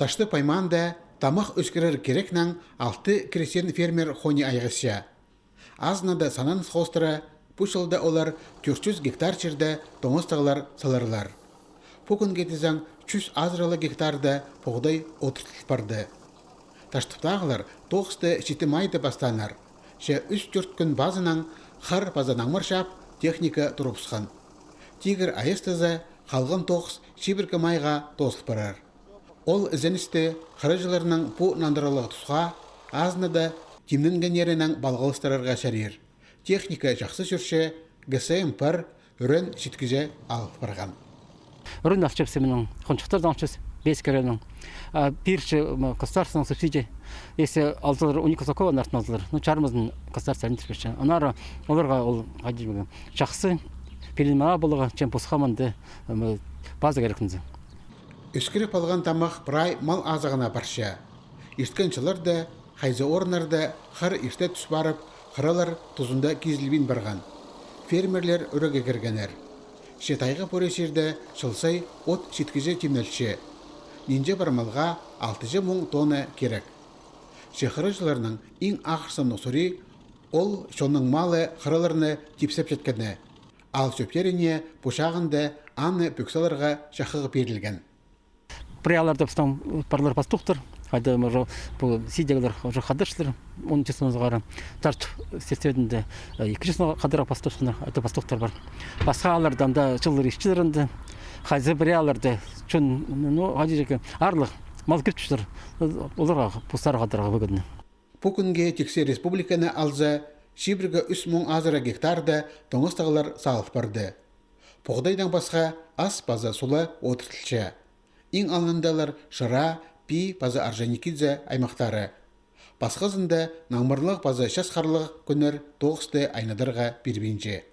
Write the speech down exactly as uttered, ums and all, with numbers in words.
Таштып аймаанда тамах ӧскірер кирекнең алты крестьян-фермер хонии айғасча. Азынада сананыс хоостыра, пу чылда олар тӧрт чӱс гектар чирде тоңыстығлар саларлар. Пу кӱнге тізең чӱс азыра ла гектарда поғдай одыртыл парды. Таштыптағылар тоғысты читі майда пастааннар. Че ӱс-тӧрт кӱн пазынаң хар паза наңмыр чаап, техника турыбысхан. Тигір айастаза, халған тоғыс чибіргі майға тоозыл парар. Ол ізеністі хырачыларның пу нандырығлығ тусха азынада тимненгеннерінең палғалыстырарға чарир. Техника чахсы чӧрче, ГСМ пар, ӱрен читкіҷе ал парған. Ӱрен алчабыс, минің хончахтардаң алчабыс, бес керенең. А пирче, м, государственный субсидия. Если алзалар, он ікі сокола артын алзалар, ну, чарымызын государство айландырып пирче. Аннары оларға ол, хайди, чахсы пілін маңа поларға, чем пасха мында, м, паза кирек мында. Ӧскіріп алған тамах прай мал азығына парча. Ирткен чылларда хайзы орыннарда хар ирте тӱс парып, хыралар тузында кизілбин парған. Фермерлер ӱрее кіргеннер. Че тайға пӧрее чирде чыл сай от читкіҷе тимнелче. Нинҷе пар малға алтыҷа муң тонна кирек. Че хырачыларның иң ағырсымнығ сурии — ол чонның малы хыраларны типсеп читкені. Ал чӧптеріне пу чағында аны пӧк саларға чахығ пирілген. Пірее аалларда пістің парлар пастухтар, хайда уже пу сидіглер уже хадырчалар, он числонаң сығара. Таштып сельсоветінде, э, ікі числонаң хадарах пастухтар, это пастухтар пар. Пасха аалларда анда чыллар исчелер анда. Хайзы пірее аалларда чон, ну, хайди чіли, аарлығ мал кӧп чӧрчелер, оларға пу сарығ хадарарға выгодно. Пу кӱнге тиксі республиканы алза, чибіргі ӱс муң азыра гектарда тоңыстығлар салыл парды. Поғдайдаң пасха ас паза сула одыртылча. Иң алнындалар Шыра, Пии паза Орджоникидзе аймахтары. Пасхазында наңмырлығ паза час харлығ кӱннер тоғысты айнадарға пирбинче.